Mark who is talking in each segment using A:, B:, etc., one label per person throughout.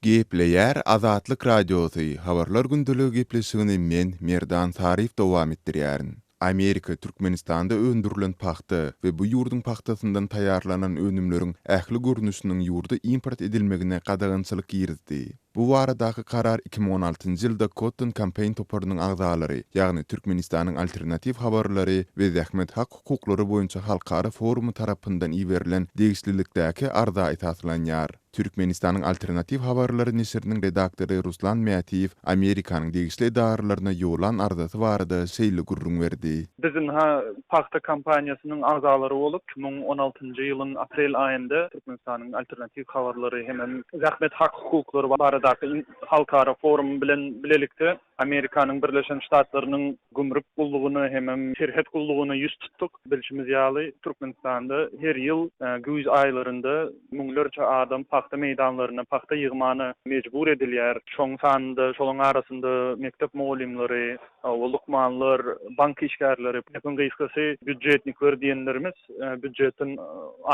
A: Gepleýär Azatlyk Radiosy, Habarlar gündeligi gepleşigini men, Merdan Saryýew dowam etdirýärin. Amerika Türkmenistanda öndürilen pagta we bu ýurduň pagtasyndan taýýarlanan önümleriň ähli görnüşiniň ýurda import edilmegine gadagançylyk girizdi. Bu baradaky karar 2016-njy ýylda Cotton Campaign toparynyň agzalary, ýagny Türkmenistanyň Alternatiw habarlary we zähmet hak-hukuklary boýunça halkara forumy tarapyndan iberilen degişlilikdäki arza esaslanýar. Türkmenistanyň Alternatiw habarlary neşiriniň redaktory Ruslan Mätiýew Amerikanyň degişli edaralaryna ýollan arzasy barada şeýle gürrüň berdi.
B: Biz ynha pagta kampaniýasynyň agzalary bolup, 2016-njy ýylyň aprel aýynda Türkmenistanyň Alternatiw habarlary hemem zähmet hak-hukuklary baradaky halkara forumy bilen bilelikde Amerikanyň Birleşen Ştatlarynyň Gümrük gullugyna hemem Serhet gullugyna ýüz tutduk. Bilşimiz ýaly, Türkmenistanda her ýyl güýz aýlarynda müňlerçe adam pagta meýdanlaryna pagta ýygmana mejbur edilýär. Şoň sanynda, şolaryň arasynda mekdep mugallymlary, lukmanlar, bank işgärleri, gepiň gysgasy, býudjetnikler diýenlerimiz, býudjetden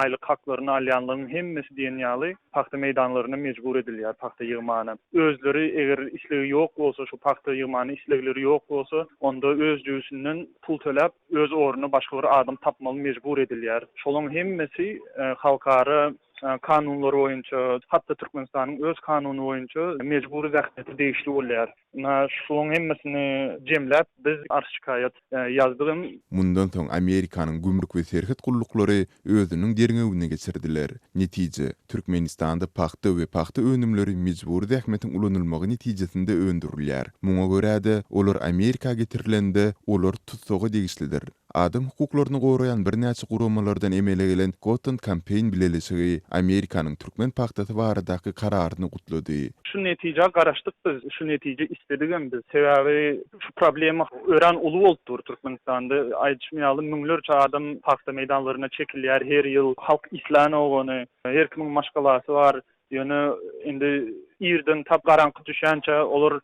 B: aýlyk haklaryny alýanlaryň hemmesi diýen ýaly pagta meýdanlaryna mejbur edilýär pagta ýygmana. Özleri eger islegi ýok bolsa, şu pagta ýygmana islegleri ýok bolsa, onda öz jübüsinden pul töläp, öz ornuna başga bir adam tapmaly mejbur edilýär. Şolaryň hemmesi halkara kanunlary boýunça, hatda Türkmenistanyň öz kanuny boýunça mejbury zähmete degişli bolýar. Ynha, şularyň hemmesini jemläp, biz arz-şikaýat ýazdyk hem.
A: Mundan soň Amerikanyň gümrük we serhet gulluklary özüniň derňewini geçirdiler. Netije, Türkmenistanda pagta we pagta önümleri mejbury zähmetiň ulanylmagy netijesinde öndürilýär. Muňa görä-de, olar Amerika getirilende, olar tussaga degişlidir. Adam hukuklaryny goraýan birnäçe guramalardan emele gelen Cotton Campaign bileleşigi Amerikanyň türkmen pagtasy baradaky kararyny gutlady.
B: Şu netijä garaşdyk biz, şu netije isledigem biz. Sebäbi şu problema örän uly bolup dur Türkmenistanda. Aýdyşym ýaly, müňlerçe adam pagta meýdanlaryna çekilýär her ýyl. Halk islänok ony. Her kimiň maşgalasy bar. Ýöne indi irden tap garaňky düşýänçä olar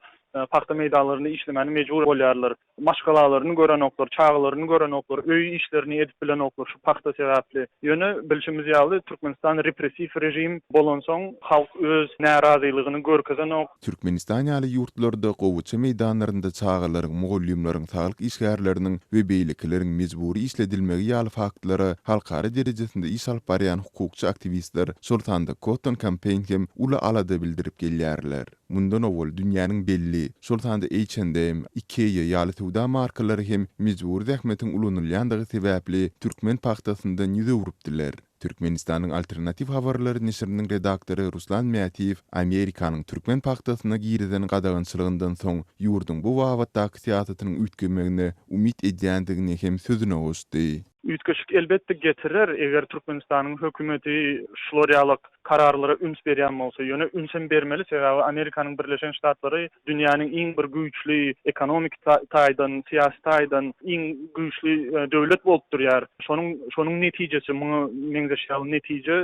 B: pagta meýdanlarynda işlemäne mejbur bolýarlar. Maşgalalaryny görenoklar, çagalaryny görenoklar, öý işlerini edip bilenoklar şu pagta sebäpli. Ýöne bilşimiz ýaly Türkmenistan repressiw režim bolansoň halk öz närazylygyny görkezenok.
A: Türkmenistan ýaly ýurtlarda gowaça meýdanlarynda çagalaryň, mugallymlaryň, saglyk işgärleriniň we beýlekileriň mejbury işledilmegi ýaly faktlara halkara derejesinde iş alyp barýan hukukçy aktiwistler, şol sanda Cotton Campaign hem uly alada bildirip gelýärler. Mundan owal dünýäniň belli, şol sanda H&M, Ikea ýaly söwda markalary hem mejbury zähmetiň ulanylýandygy sebäpli türkmen pagtasyndan ýüz öwrüpdiler. Türkmenistanyň Alternatiw habarlary neşiriniň redaktory Ruslan Mätiýew Amerikanyň türkmen pagtasyna girizen gadagançylygyndan soň ýurduň bu babatdaky syýasatynyň üýtgemegine umyt edýändigini hem sözüne goşdy.
B: Üýtgeşik elbetde getirer, eger Türkmenistanyň hökümeti şular ýaly kararlara üns berýän bolsa. Ýöne ünsem bermeli, sebäbi Amerikanyň Birleşen Ştatlary dünýäniň iň bir güýçli ekonomiki taýdan, syýasy taýdan iň güýçli döwlet bolup durýar. Şonuň şonuň netijesi, muňa meňzeş ýaly netije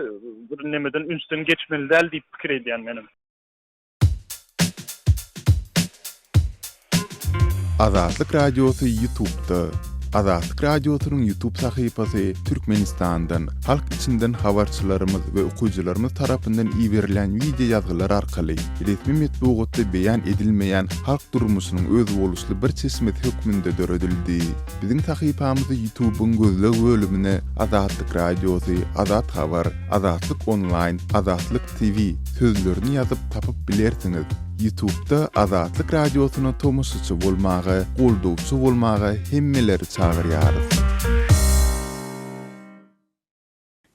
B: bir nemeden ünsden geçmeli däl diýip pikir edýän menem.
A: Azatlyk Radiosy Ýutubda. Azatlyk Radiosynyň Ýutub sahypasy Türkmenistandan, halk içinden habarçylarymyz we okyjylarymyz tarapyndan iberilen wideo ýazgylar arkaly resmi metbugatda beýan edilmeýän halk durmuşynyň özboluşly bir çeşmesi hökmünde döredildi. Biziň sahypamyzy Ýutubyň gözleg bölümine Azatlyk Radiosy, Azat Habar, Azatlyk Onlaýn, Azatlyk TV sözlerini ýazyp tapyp bilersiňiz. Ýutubda Azatlyk Radiosyna tomaşaçy bolmaga, goldawçy bolmaga hemmeleri çagyrýarys.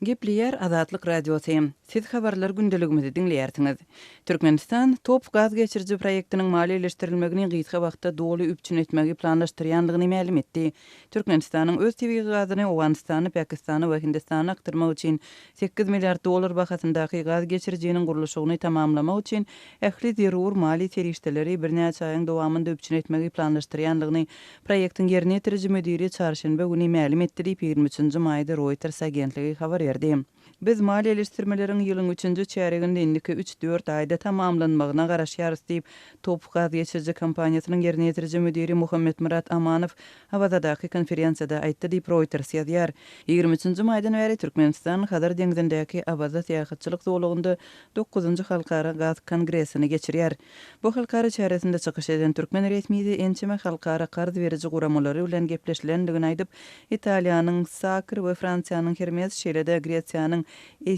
C: Gepleýär Azatlyk Radiosy. Siz habarlar gündeligimizi diňleýärsiňiz. Türkmenistan TOPH gaz geçiriji proýektiniň maliýeleşdirilmegini gysga wagtda doly üpjün etmegi planlaşdyrýandygyny mälim etdi. Türkmenistanyň öz tebigy gazyny Owganystana, Pakistana we Hindistana akdyrmak üçin sekiz milliard dollar bahasyndaky gaz geçirijiniň gurluşygyny tamamlamak üçin ähli zerur maliýe serişdeleri birnäçe aýyň dowamynda üpjün etmegi planlaşdyrýandygyny proýektiň ýerine ýetiriji müdiri çarşenbe güni mälim etdi diýip, ýigrimi üçünji maýda Reuters agentligi habar berdi. Biz maliýeleşdirmeleriň ýylyň üçünji çärýeginde indiki üç-dört aýda tamamlanmagyna garaşýarys diýip, TOPH gaz geçiriji kompaniýasynyň ýerine ýetiriji müdiri Muhammetmyrat Amanow Awazadaky konferensiýada aýtdy diýip, Reuters ýazýar. 23 nji maýdan bäri Türkmenistan Hazar deňzindäki Awaza syýahatçylyk zolagynda dokuzynjy halkara gaz kongresini geçirýär. Bu halkara çäresinde çykyş eden türkmen resmisi ençeme halkara karz beriji guramalary bilen gepleşilendigini aýdyp, Italiýanyň Sakr we Fransiýanyň Hermes, şeýle-de Gresiýanyň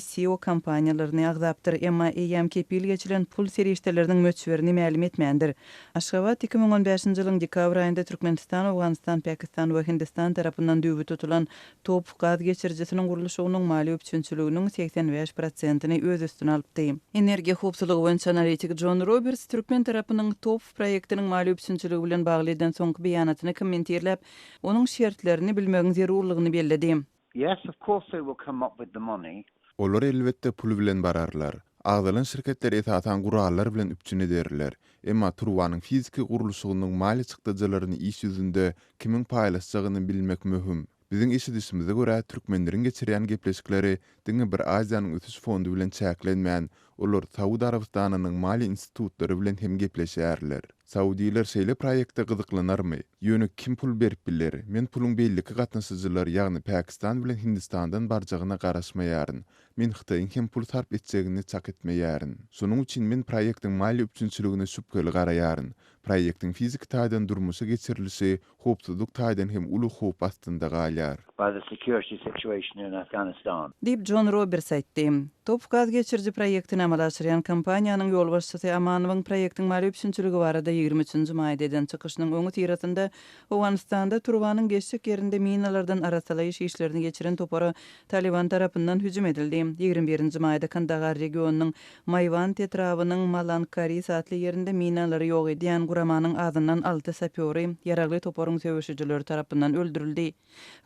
C: SEO kompaniýalaryny agzapdyr, emma eýýäm kepil geçilen pul serişdeleriniň möçberini mälim etmändir. Aşgabat 2015-nji ýylyň dekabr aýynda Türkmenistan, Owganystan, Pakistan we Hindistan tarapyndan düýbi tutulan TOPH gaz geçirijisiniň gurluşygynyň maliýe üpjünçiliginiň 85 prosentini öz üstüne alypdy. Energiýa howpsuzlygy boýunça analitik Jon Roberts türkmen tarapynyň TOPH proýektiniň maliýe üpjünçiligi bilen bagly eden soňky beýanatyny kommentirläp, onuň şertlerini bilmegiň zerurlygyny belledi.
D: Yes, of course they will come up with the money.
A: Olar elbetde pul bilen bararlar. Agzalan şirketler esasan gurallar bilen üpjün ederler. Emma turbanyň fiziki gurluşygynyň maliýe çykdajylaryny iş ýüzünde kimiň paýlaşjagyny bilmek möhüm. Biziň eşidişimize görä, türkmenleriň geçirýän gepleşikleri diňe bir Aziýanyň ösüş fondy bilen çäklenmän, olar Saud Arabystanynyň maliýe institutlary bilen hem gepleşýärler. Saudiler şeýle proýekte gyzyklanarmy? Ýöne kim pul berip biler? Men puluň beýleki gatnaşyjylar, ýagny Pakistan bilen Hindistandan barjagyna garaşmaýaryn. Men Hytaýyň hem pul sarp etjegini çak etmeýärin. Şonuň üçin men proýektiň maliýe üpjünçiligine şübheli garaýaryn. Proýektiň fiziki taýdan durmuşa geçirilişi howpsuzlyk taýdan hem uly howp astynda galýar.
D: by the security situation in Afghanistan.
C: Diýip, Jon Roberts aýtdy. TOPH gaz geçiriji proýektini amala aşyrýan kompaniýanyň ýolbaşçysy Amanowyň proýektiň maliýe üpjünçiligi barada 23 nji maýda eden çykyşynyň öňüsyrasynda Owganystanda turbanyň geçjek ýerinde minalardan arassalaýyş işlerini geçiren topara Talyban tarapyndan hüjüm edildi. 21 nji maýda Kandagar regionynyň Maýwand etrabynyň Malang Karis atly ýerinde minalary ýok edýän guramanyň azyndan alty sapýory ýaragly toparyň söweşijileri tarapyndan öldürildi.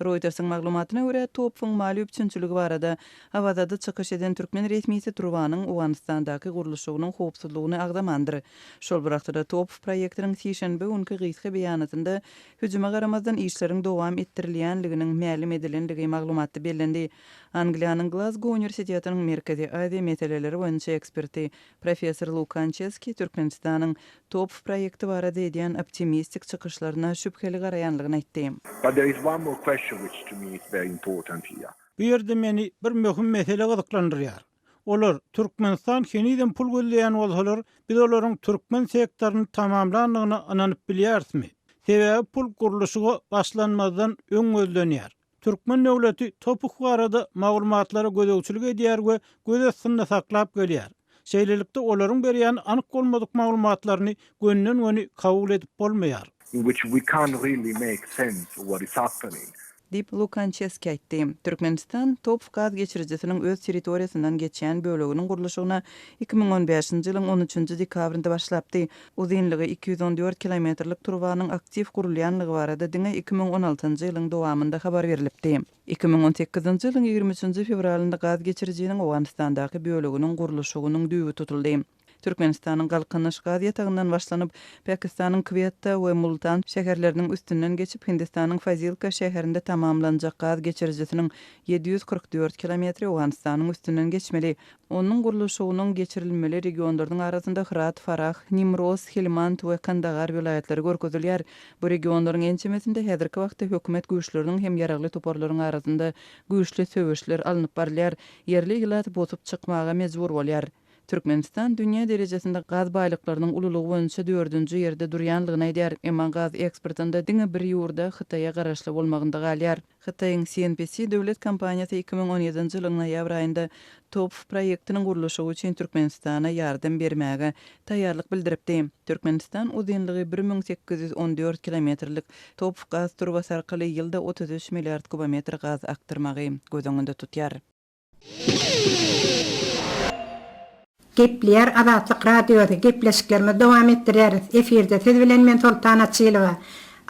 C: Reuters-iň maglumatyna görä, TOPH-yň maliýe üpjünçiligi barada Awazada çykyş eden türkmen resmisi turbanyň Owganystandaky gurluşygynyň howpsuzlygyny agzamandyr. Şol bir wagtda-da TOPH proýektiniň sişenbe günki gysga beýanatynda hüjüme garamazdan işleriň dowam etdirilýänliginiň mälim edilendigi maglumatda bellendi. Angliýanyň Glazgo uniwersitetiniň Merkezi Aziýa meseleleri boýunça eksperti, professor Luka Ançeski Türkmenistanyň TOPH proýekti barada edýän optimistik çykyşlaryna şübheli garaýanlygyny aýtdy.
E: But there is one more question which to me is very important here.
F: Bu ýerde meni bir möhüm mesele gyzyklandyrýar. Olar, Türkmenistan henizem pul gözleýän bolsalar, biz olaryň türkmen sektoryny tamamlandygyna ynanyp bilýärismi? Sebäbi pul gurluşyga başlanmazdan öň gözlenýär. Türkmen döwleti TOPH barada maglumatlara gözegçilik edýär we göz astynda saklap gelýär. Şeýlelikde, olaryň berýän anyk bolmadyk maglumatlaryny gönden-göni kabul edip bolmaýar.
E: In which we can't really make sense of what is happening.
C: Diýip, Lukançeski aýtdy. Türkmenistan TOPH gaz geçirijisiniň öz territoriýasyndan geçýän böleginiň gurluşygyna 2015-nji ýylyň on üçünji dekabrynda başlapdy. Uzynlygy 214 kilometrlik turbanyň aktiw gurulýanlygy barada diňe 2016-njy ýylyň dowamynda habar berlipdi. 2018-nji ýylyň 23-nji fewralynda gaz geçirijiniň Owganystandaky böleginiň gurluşygynyň düýbi tutuldy. Türkmenistanyň Galkynyş gaz ýatagyndan başlanyp, Pakistanyň Kwetta we Multan şäherleriniň üstünden geçip, Hindistanyň Fazilka şäherinde tamamlanjak gaz geçirijisiniň 744 kilometri Owganystanyň üstünden geçmeli. Onuň gurluşygynyň geçirilmeli regionlarynyň arasynda Hyrat, Farah, Nimroz, Helmand we Kandagar welaýatlary görkezilýär. Bu regionlaryň ençemesinde häzirki wagtda hökümet güýçleriniň hem ýaragly toparlaryň arasynda güýçli söweşler alnyp barylýar, ýerli ilat bosup çykmaga mejbur bolýar. Türkmenistan dünýä derejesinde gaz baýlyklarynyň ululygy boýunça dördünji ýerde durýanlygyny aýdýar, emma gaz eksportynda diňe bir ýurda, Hytaýa garaşly bolmagynda galýar. Hytaýyň CNPC döwlet kompaniýasy 2017-nji ýylyň noýabr aýynda TOPH proýektiniň gurluşygy üçin Türkmenistana ýardam bermäge taýýarlyk bildiripdi. Türkmenistan uzynlygy 1814 kilometrlik TOPH gaz turbasy arkaly ýylda 33 milliard kubometr gaz akdyrmagy göz öňünde tutýar.
G: Gepleýär Azatlyk Radiosy, gepleşiklerimizi dowam etdirýäris. Efirde siz bilen men Soltan Açylowa.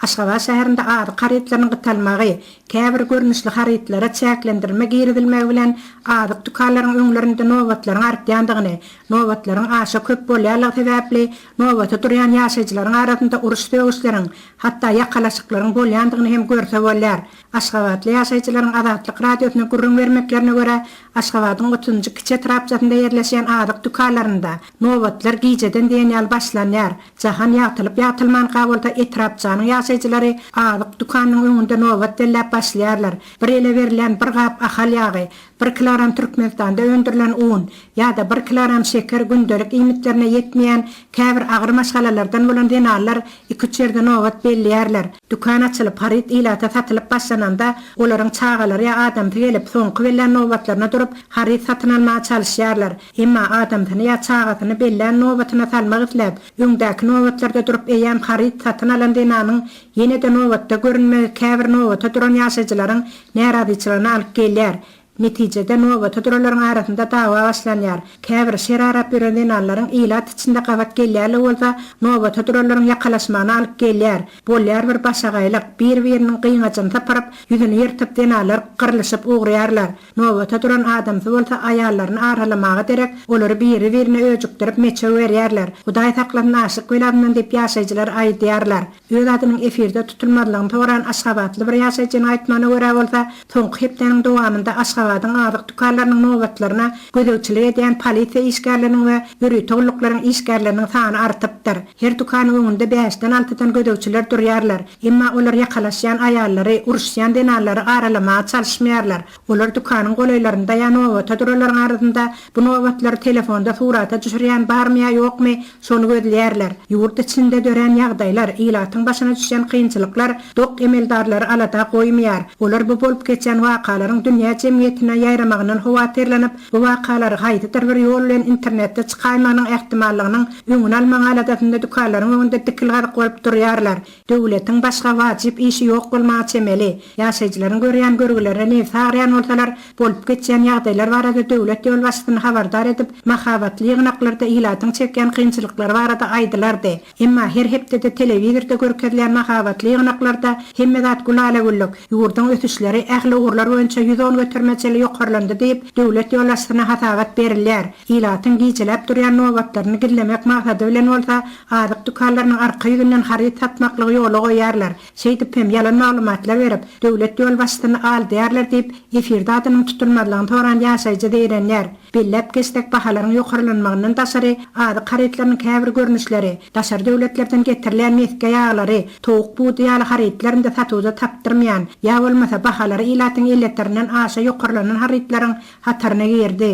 G: Aşgabat şäherinde azyk harytlarynyň gytalmagy. Käbir görnüşli harytlara çäklendirme girizilmegi bilen azyk dükanlaryň öňlerinde nobatlaryň artýandygyny, nobatlaryň aşa köp bolýanlygy sebäpli nobata durýan ýaşaýjylaryň arasynda uruş-sögüşleriň, hatda ýakalaşyklaryň bolýandygyny hem görse bolýar. Aşgabatly ýaşaýjylaryň Azatlyk Radiosyna gürrüň bermeklerine görä, Aşgabadyň otuzynjy kiçi etrapçasynda ýerleşýän azyk dükanlarynda nobatlar gijeden diýen ýaly başlanýar. Jahan ýagtylyp-ýagtylmanka bolsa etrapçanyň ýaşaýjylary azyk dükanynyň öňünde nobat belläp başlaýarlar. Bir ele berilýän bir gap Ahal ýagy, bir kilogram Türkmenistanda öndürilen un ýa-da bir kilogram şeker gündelik iýmitlerine ýetmeýän käbir agyr maşgalalardan bolan zenanlar iki-üç ýerde nobat belleýärler. Dükan açylyp, haryt ilata satylyp başlananda, olaryň çagalary ýa adamsy gelip, soňky bellän nobatlaryna durup, haryt satyn almaga çalyşýarlar. Emma adamsyny ýa çagasyny bellän nobatyna salmak isläp, öňdäki nobatlarda durup eýýäm haryt satyn alan zenanyň ýene-de nobatda görünmegi käbir nobata duran ýaşaýjylaryň närazyçylygyna alyp gelýär. Netijede, nobata duranlaryň arasynda dawa başlanýar. Käbir şer arap ýören zenanlaryň ilat içinde gabat gelýänligi bolsa nobata duranlaryň ýakalaşmagyna alyp gelýär. Bolýar bir başagaýlyk, bir-biriniň gyňajyny sypyryp, ýüzüni ýyrtyp zenanlar gyrlyşyp ugraýarlar. Nobata duran adamsy bolsa aýallaryny aralamaga derek, olary biri-birine öjükdirip meçew berýärler. Hudaý saklasyn aşyk belasyndan diýip ýaşaýjylar aýdýarlar. Öz adynyň efirde tutulmazlygyny soran aşgabatly bir ýaşaýjynyň aýtmagyna görä bolsa, soňky hepdäniň dowamynda Aşgabadyň azyk dükanlarynyň nobatlaryna gözegçilik edýän polisiýa işgärleriniň we ýörite gulluklaryň işgärleriniň sany artypdyr. Her dükanyň öňünde bäşden-altydan gözegçiler durýarlar. Emma olar ýakalaşýan aýallary, uruşýan zenanlary aralamaga çalyşmaýarlar. Olar dükanyň golaýlarynda ýa nobata duranlaryň arasynda bu nobatlary telefonda surata düşürýän barmy ýa ýokmy, şony gözleýärler. Ýurt içinde dörän ýagdaýlar, ilatyň başyna düşýän kynçylyklar dok emeldarlary alada goýmaýar. Olar bu bolup geçýän wakalaryň dünýä jemgyýetine ýaýramagyndan howatyrlanyp, bu wakalary haýsydyr bir ýol bilen internetde çykaýmagynyň ähtimallygynyň öňüni almagyň aladasynda dükanlaryň öňünde dikilgazyk bolup durýarlar. Döwletiň başga wajyp işi ýok bolmaga çemeli. Ýaşaýjylaryň görýän görgülerine nebsi agyrýan bolsalar, bolup geçýän ýagdaýlar barada döwlet ýolbaşçysyny habardar edip, mahabatly ýygnaklarda ilatyň çekýän kynçylyklary barada aýdylardy. Emma her hepdede telewizorda görkezilýän mahabatly ýygnaklarda hemme zat gülala-güllük, ýurduň ösüşleri ähli ugurlar boýunça 110 göterime çenli ýokarlandy diýip, döwlet ýolbaşçysyna hasabat berilýär. Ilatyň gijeläp durýan nobatlaryny gizlemek maksady bilen bolsa, azyk dükanlarynyň arka ýüzünden haryt satmaklygy ýola goýýarlar. Şeýdip hem ýalan maglumatlar berip, döwlet ýolbaşçysyny aldaýarlar diýip, efirde adynyň tutulmazlygyny soran ýaşaýjy zeýrenýär. Belläp geçsek, bahalaryň ýokarlanmagyndan daşary, azyk harytlarynyň käbir görnüşleri, daşary döwletlerden getirilýän mesge ýaglary, towuk budy ýaly harytlar indi satuwda tapdyrmaýan, ýa bolmasa bahalary ilatyň elýeterinden aşa ýokarlanan harytlaryň hataryna girdi.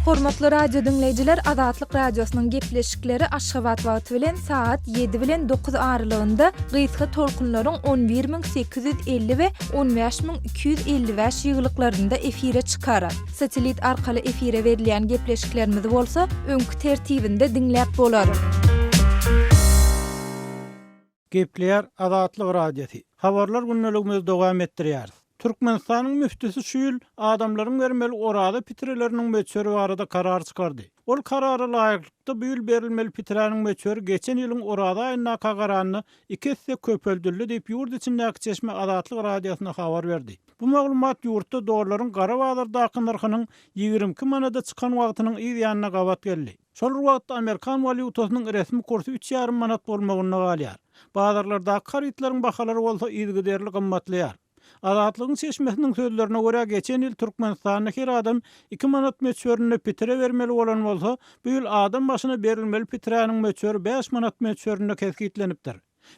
H: Hormatly radio diňleýjiler Azatlyk Radiosynyň gepleşikleri Aşgabat wagty bilen sagat 7 bilen 9 aralygynda gysga tolkunlaryň 11850 we 15255 ýygylyklarynda efire çykar. Satelit arkaly efire berilýän gepleşiklerimizi bolsa öňki tertibinde diňläp bolar.
F: Gepleýär Azatlyk Radiosy. Habarlar gündeligimizi dowam etdirýäris. Türkmenistanyň müftüsi şu ýyl adamlaryň bermeli oraza pitreleriniň möçberi barada karar çykardy. Ol karara laýyklykda bu ýyl berilmeli piträniň möçberi geçen ýylyň oraza aýyndaka garanda iki esse köpeldildi diýip ýurt içindäki çeşme Azatlyk Radiosyna habar berdi. Bu maglumat ýurtda dollaryň gara bazardaky nyrhynyň 22 manada çykan wagtynyň yz ýanyna gabat geldi. Şol bir wagtda amerikan walýutasynyň resmi kursy üç ýarym manat bolmagynda galýar. Bazarlardaky harytlaryň bahalary bolsa yzygiderli gymmatlaýar. Azatlygyň çeşmesiniň sözlerine görä, geçen ýyl Türkmenistanda her adam iki manat möçberinde pitire bermeli bolan bolsa, bu ýyl adam başyna berilmeli pitiräniň möçberi bäş manat möçberinde kesgitlenipdir.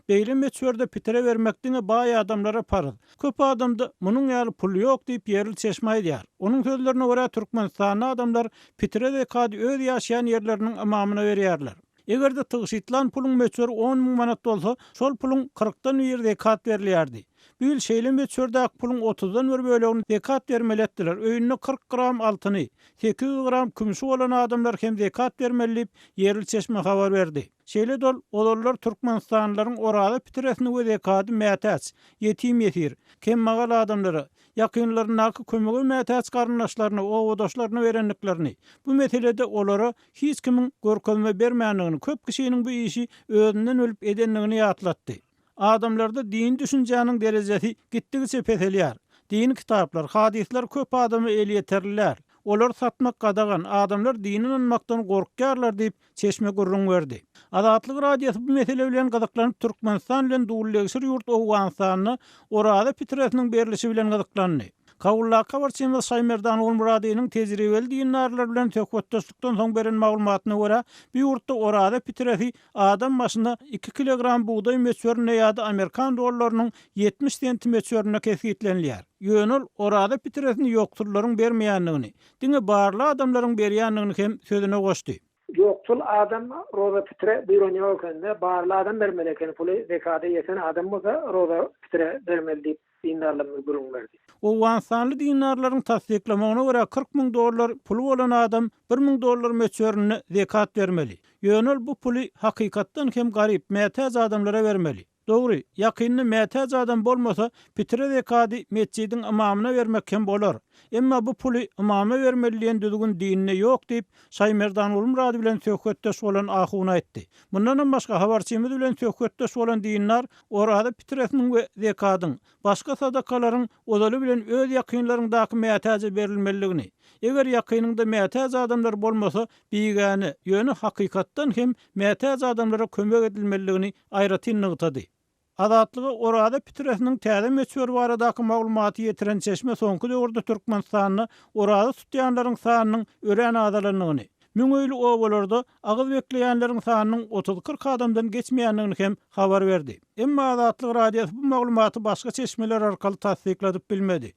F: Beýle möçberde pitire bermek diňe baý adamlara parz. Köp adamda munuň ýaly pul ýok diýip, ýerli çeşme aýdýar. Onuň sözlerine görä, Türkmenistanda adamlar pitire zekady öz ýaşaýan ýerleriniň ymamyna berýärler. Eger-de tygşytlan puluň möçberi on müň manat bolsa, şol puluň kyrkdan biri zekat berilýärdi. Bu ýyl şeýle möçberdäki puluň otuzdan bir bölegini zekat bermeli etdiler. Öýünde 40 gram altyny, 800 gram kümşi bolan adamlar hem zekat bermeli diýip, ýerli çeşme habar berdi. Şeýle-de ol, ozallar türkmenistanlylaryň oraza pitresini we zekady mätäç, ýetim-ýesir, kemmagal adamlara, ýakynlaryndaky kömege mätäç garyndaşlaryna, obadaşlaryna berendiklerini, bu meselede olara hiç kimiň görkezme bermändigini, köp kişiniň bu işi özünden bilip edendigini ýatlatdy. Adamlarda dini düşünjäniň derejesi gitdigiçe peselýär. Dini kitaplar, hadyslar köp adama elýeterli däl. Olary satmak gadagan, adamlar dine ynanmakdan gorkýarlar diýip, çeşme gürrüň berdi. Azatlyk Radiosy bu mesele bilen gyzyklanyp Türkmenistan bilen dullegşir ýurt Owganystanda Oraza pitresiniň berlişi bilen gyzyklandy. Kabuldaky habarçymyz Şaýmerdan Gulmyradynyň tejribeli dindarlar bilen söhbetdeşlikden soň beren maglumatyna görä, bu ýurtda Oraza pitresi adam başyna iki kilogram bugdaý möçberinde ýa-da amerikan dollarynyň 70 senti möçberinde kesgitlenilýär. Ýöne ol Oraza pitresini ýoksullaryň bermeýändigini, diňe barly adamlaryň berýändigini hem sözüne goşdy.
I: Ýoksul adam roza pitre buýran ýok ekende, barly adam bermeli eken puly, zekada ýeten adam bolsa roza pitre bermeli diýip dindarlarymyz gürrüň berdi.
F: Owganystanly dindarlaryň tassyklamagyna görä 40 müň dollar puly bolan adam bir müň dollar möçberinde zekat bermeli. Ýöne ol bu puly hakykatdan hem garyp, mätäç adamlara bermeli. Dogry, ýakynda mätäç adam bolmasa, pitre zekady metjidiň ymamyna bermek hem bolar. Emma bu puly ymama bermeli diýen düzgün dinde ýok diýip, Şaýmerdan Gulmyrady bilen söhbetdeş bolan ahun aýtdy. Mundanam başga habarçymyz bilen söhbetdeş bolan dindar oraza pitresiniň we zekadyň, başga sadakalaryň ozaly bilen öz ýakynlaryňdaky mätäje berilmelidigini, eger ýakynyňda mätäç adamlar bolmasa, bigäne, ýöne hakykatdan hem mätäç adamlara kömek edilmelidigini aýratyn nygtady. Azatlyga Oraza pitresiniň täze möçberi baradaky maglumaty ýetiren çeşme soňky döwürde Türkmenistanda oraza tutýanlaryň sanynyň örän azalandygyny, müň öýli obalarda agyz bekleýänleriň sanynyň otuz-kyrk adamdan geçmeýändigini hem habar berdi. Emma Azatlyk Radiosy bu maglumaty başga çeşmeler arkaly tassykladyp bilmedi.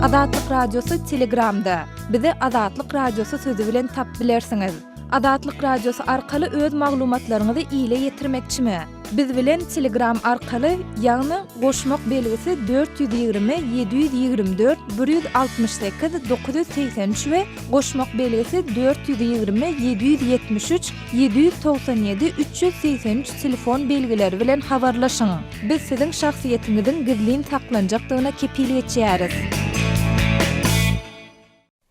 H: Azatlyk Radiosy Telegramda. Bizi Azatlyk Radiosy sözi bilen tapyp bilersiňiz. Azatlyk Radiosy arkaly öz maglumatlaryňyzy ile ýetirmekçimi? Biz bilen Telegram arkaly, ýagny goşmak belgisi 420 724 168 983 we goşmak belgisi 420 773 797 383 telefon belgileri bilen habarlaşyň. Biz siziň şahsyýetiňiziň gizlin saklanjakdygyna kepil geçýäris.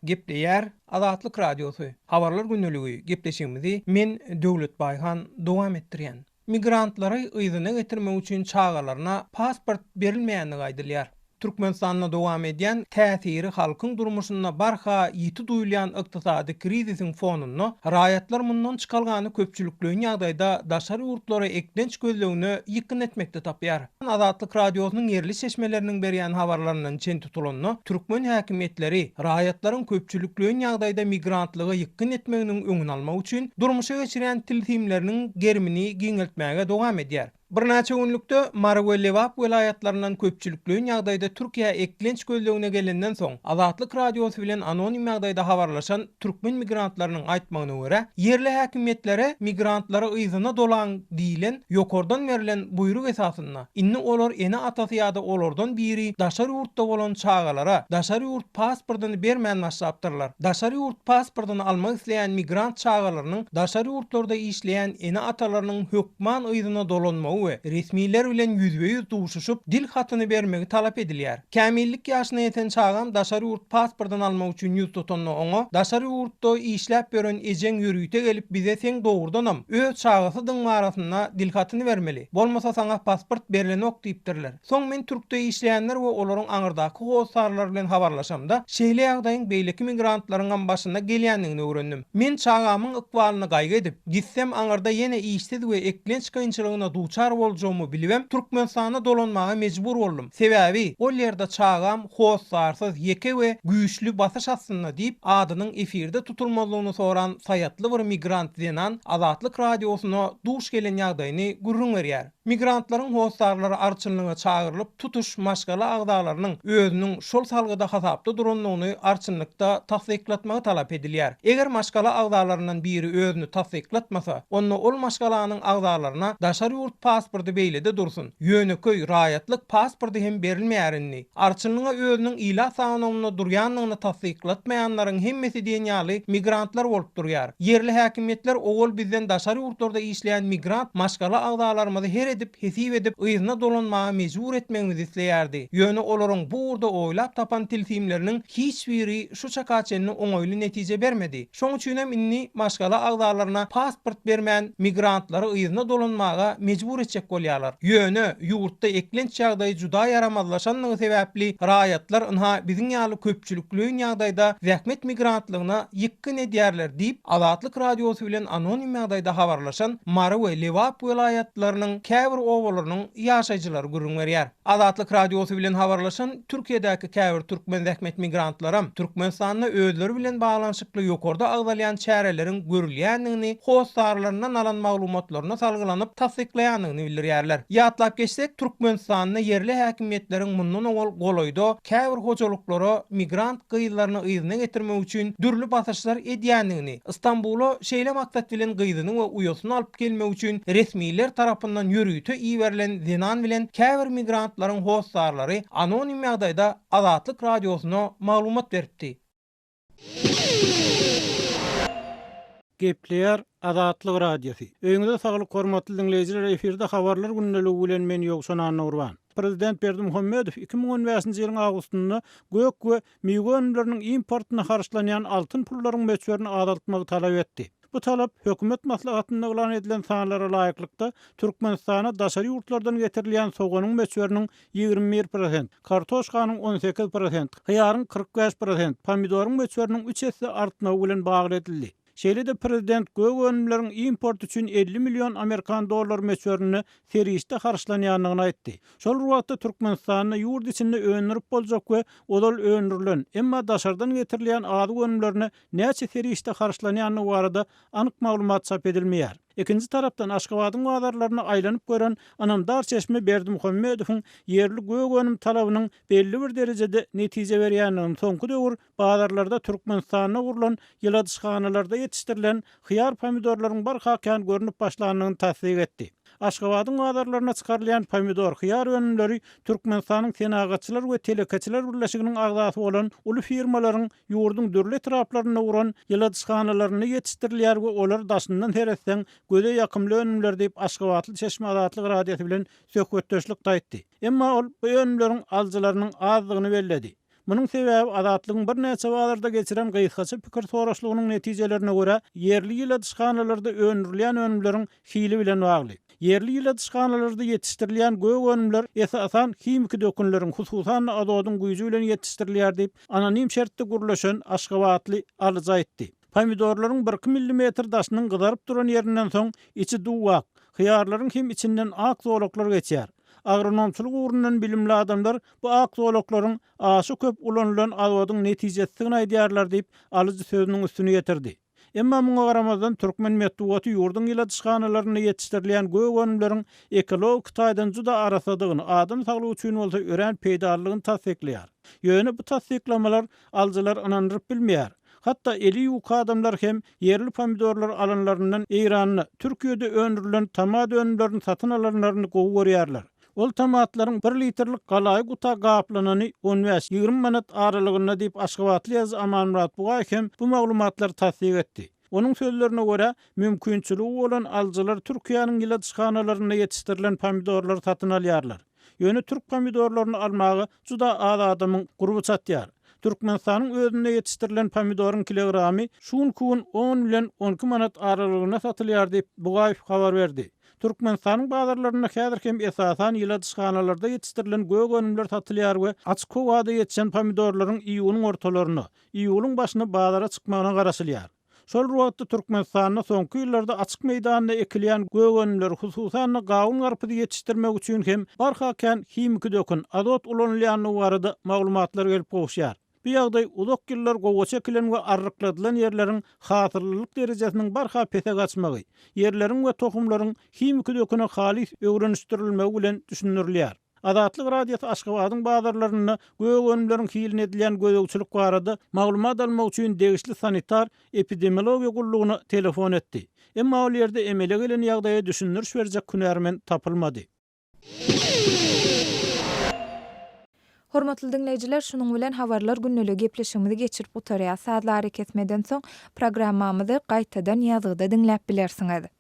J: Gepleýär Azatlyk Radiosy, Habarlar gündeligi gepleşigimizi men Döwlet Baýhan dowam etdirýän. Migrantlary yzyna getirmek üçin çagalaryna pasport berilmeýändigi aýdylýar. Türkmenistanda dowam edýän, täsiri halkyň durmuşynda barha ýiti duýulýan ykdysady krizisiň fonunda, raýatlar mundan çykalgany köpçülikleýin ýagdaýda daşary ýurtlara eklenç gözlegine ýykgyn etmekde tapýar. Azatlyk Radiosynyň ýerli çeşmeleriniň berýän habarlaryndan çen tutulanda, türkmen häkimiýetleri raýatlaryň köpçülikleýin ýagdaýda migrantlyga ýykgyn etmeginiň öňüni almak üçin durmuşa geçirýän tilsimleriniň gerimini giňeltmäge dowam edýär. Birnäçe günlükde Mary we Lebap welaýatlaryndan köpçülikleýin ýagdaýda Türkiýä eklenç gözlegine gelenden soň, Azatlyk Radiosy bilen anonim ýagdaýda habarlaşan türkmen migrantlarynyň aýtmagyna görä, ýerli häkimiýetlere migrantlary yzyna dolaň diýlen ýokardan berlen buýruk esasynda, indi olar ene-atasy ýa-da olardan biri daşary ýurtda bolan çagalara daşary ýurt pasportyny bermän başlapdyrlar. Daşary ýurt pasportyny almak isleýän migrant çagalarynyň daşary ýurtlarda işleýän ene-atalarynyň hökman yzyna dolanmagy we resmiler bilen ýüzbe-ýüz duşuşyp, dil hatyny bermegi talap edilýär. Kämillik ýaşyna ýeten çagam daşary ýurt pasportyny almak üçin ýüz tutanda oňa, Daşary ýurtda işläp ýören ejeň ýörite gelip bize seň dogrudanam öz çagasydygyň barasynda dil hatyny bermeli, bolmasa saňa pasport berlenok diýipdirler. Soň men Türkde işleýänler we olaryň aňyrdaky hossarlary bilen habarlaşamda, şeýle ýagdaýyň beýleki migrantlaryňam başyna gelýändigini öwrendim. Men çagamyň ykbalyny gaýgy edip, gitsem aňyrda ýene işsiz we eklenç kynçylygyna duçar boljagymy bilibem, Türkmenistana dolanmaga mejbur boldum. Sebäbi, ol ýerde çagam hossarsyz, ýeke we güýçli basyş astynda diýip, adynyň efirde tutulmazlygyny soran saýatly bir migrant zenan Azatlyk Radiosyna duş gelen ýagdaýyny gürrüň berýär. Migrantlaryň hossarlary arçynlyga çagyrylyp, tutuş maşgala agzalarynyň özüniň şol salgyda hasapda durandygyny arçynlykda tassyklatmagy talap edilýär. Eger maşgala agzalaryndan biri özüni tassyklatmasa, onda ol maşgalanyň agzalaryna daşary ýurt pasportyny. pasporty beýlede dursun, ýönekeý raýatlyk pasporty hem berilmeýär indi. Arçynlyga özüniň ilat sanawynda durýandygyny tassyklatmaýanlaryň hemmesi diýen ýaly migrantlar bolup durýar. Ýerli häkimiýetler owal bizden daşary ýurtlarda işleýän migrant maşgala agzalarymyzy her edip, hesip edip, yzyna dolanmaga mejbur etmegimizi isleýärdi. Ýöne olaryň bu ugurda oýlap tapan tilsimleriniň hiç biri şu çaka çenli oňaýly netije bermedi. Şoň üçinem indi maşgala agzalaryna pasport bermän, migrantlary yzyna dolanmaga mejbur etjek bolýarlar. Ýöne, ýurtda eklenç ýagdaýy juda ýaramazlaşanlygy sebäpli, raýatlar ynha biziň ýaly köpçülikleýin ýagdaýda zähmet migrantlygyna ýykgyn edýärler diýip, Azatlyk Radiosy bilen anonim ýagdaýda habarlaşan Mary we Lebap welaýatlarynyň käbir obalarynyň ýaşaýjylary gürrüň berýär. Azatlyk Radiosy bilen habarlaşan Türkiýedäki käbir türkmen zähmet migrantlaram Türkmenistanda özleri bilen baglanyşykly ýokarda agzalýan çäreleriň görülýändigini hossarlaryndan alan maglumatlaryna salgylanyp tassyklaýandygyny bildirýärler. Ýatlap geçsek, Türkmenistanda ýerli häkimiýetleriň mundan owal golaýda käbir hojalyklara migrant gyzlaryny yzyna getirmek üçin dürli basyşlar edýändigini, Stambula şeýle maksat bilen gyzyny we uýasyny alyp gelmek üçin resmiler tarapyndan ýörite iberilen zenan bilen käbir migrantlaryň hossarlary anonim ýagdaýda Azatlyk Radiosyna maglumat beripdi.
F: Gepleýär Azatlyk Radiosy. Öýüňize saglyk hormatly diňleýjiler efirde habarlar gündeligi bilen men Ýowşan Annagurban. Prezident Berdimuhamedow 2015-nji ýylyň awgustynda gök we miwe önümleriniň importyna harçlanýan altyn pullaryň möçberini azaltmagy talap etdi. Bu talap hökümet maslahatynda yglan edilen sanlara laýyklykda, Türkmenistana daşary ýurtlardan getirilýän soganyň möçberiniň 21 prosent, kartoşkanyň 18 prosent, hyýaryň 45 prosent, pomidoryň möçberiniň üç esse artmagy bilen bagly edildi. Şeýle-de prezident gök önümleriň importy üçin 50 million amerikan dollary möçberinde serişde harçlanýandygyny aýtdy. Şol bir wagtda Türkmenistanda ýurt içinde öndürip boljak we ozal öndürilen, emma daşardan getirilýän azyk önümlerine näçe serişde harçlanýandygy barada anyk maglumat çap edilmeýär. Ikinji tarapdan, Aşgabadyň bazarlaryna aýlanyp gören ynamdar çeşme Berdimuhamedowyň ýerli gök önüm talabynyň belli bir derejede netije berýändigini soňky döwür Bazarlarda Türkmenistanda gurlan ýyladyşhanalarda ýetişdirilen hyýar-pomidorlaryň barha kän görnüp başlandygyny tassyk etdi. Aşgabadyň bazarlaryna çykarylýan pomidor, hyýar önümleri Türkmenistanyň Senagatçylar we telekeçiler birleşiginiň agzasy bolan uly firmalaryň ýurduň dürli etraplarynda guran ýyladyşhanalarynda ýetişdirilýär we olar daşyndan seretseň göze ýakymly önümler diýip, aşgabatly çeşme Azatlyk Radiosy bilen söhbetdeşlikde aýtdy. Emma ol bu önümleriň alyjylarynyň azdygyny belledi. Munuň sebäbi Azatlygyň birnäçe bazarda geçiren gysgaça pikir soraşlygynyň netijelerine görä, ýerli ýyladyşhanalarda öndürilýän önümleriň hili bilen bagly. Ýerli ýyladyşhanalarda ýetişdirilýän gök önümler esasan himiki dökünleriň, hususan-da azodyň güýji bilen ýetişdirilýär diýip, anonim şertde gürleşen aşgabatly alyjy aýtdy. Pomidorlaryň birki millimetr daşynyň gyzaryp duran ýerinden soň içi duw-ak, hyýarlaryň hem içinden ak zolaklar geçýär. Agronomçylyk ugrundan bilimli adamlar bu ak zolaklaryň aşa köp ulanylan azodyň netijesidigini aýdýarlar diýip, alyjy sözüniň üstüni ýetirdi. Emma muňa garamazdan, türkmen metbugaty ýurduň ýyladyşhanalarynda ýetişdirilýän gök önümleriň ekologik taýdan juda arassadygyny, adam saglygy üçin bolsa örän peýdalydygyny tassyklaýar. Ýöne bu tassyklamalar alyjylary ynandyryp bilmeýär. Hatda eli ýuka adamlar hem ýerli pomidorlary alanlaryndan Eýranda, Türkiýede öndürilen tomat önümlerini satyn alanlaryny gowy görýärler. Ol tomatlaryň bir litrlik galaýy guta gaplanany on bäş, 20 manat aralygynda diýip, aşgabatly ýazyjy Amanmyrat Bugaýew hem bu maglumatlary tassyk etdi. Onuň sözlerine görä, mümkinçiligi bolan alyjylar Türkiýäniň ýyladyşhanalarynda ýetişdirilen pomidorlary satyn alýarlar. Ýöne türk pomidorlaryny almaga juda az adamyň gurby çatýar. Türkmenistanyň özünde ýetişdirilen pomidoryň kilogramy şu günki gün on bilen 12 manat aralygynda satylýar diýip, Bugaýew habar berdi. Türkmenistanyň bazarlarynda häzir hem esasan ýyladyşhanalarda ýetişdirilen gök önümler satylýar we açyk howada ýetişen pomidorlaryň iýunyň ortalaryna, iýulyň başyna bazara çykmagyna garaşylýar. Şol bir wagtda Türkmenistanda soňky ýyllarda açyk meýdanda ekilýän gök önümleri, hususan-da gawun-garpyzy ýetişdirmek üçin hem barha kän himiki dökün, azot ulanylýandygy barada maglumatlar gelip gowuşýar. Bu ýagdaý uzak ýyllar gowaça ekilen we arrykladylan ýerleriň hasyllylyk derejesiniň barha pese gaçmagy, ýerleriň we tohumlaryň himiki döküne halys öwrenişdirilmegi bilen düşündirilýär. Azatlyk Radiosy Aşgabadyň bazarlarynda gök önümleriň hiline edilýän gözegçilik barada maglumat almak üçin degişli sanitar epidemiologiýa gullugyna telefon etdi. Emma ol ýerde emele gelen ýagdaýa düşündiriş berjek hünärmen tapylmady.
H: Hormatly diňleýjiler, şunuň bilen Habarlar gündeligi gepleşigimizi geçirip gutarýas. Sazly arakesmeden soň programmamyzy gaýtadan ýazgyda diňläp bilersiňiz.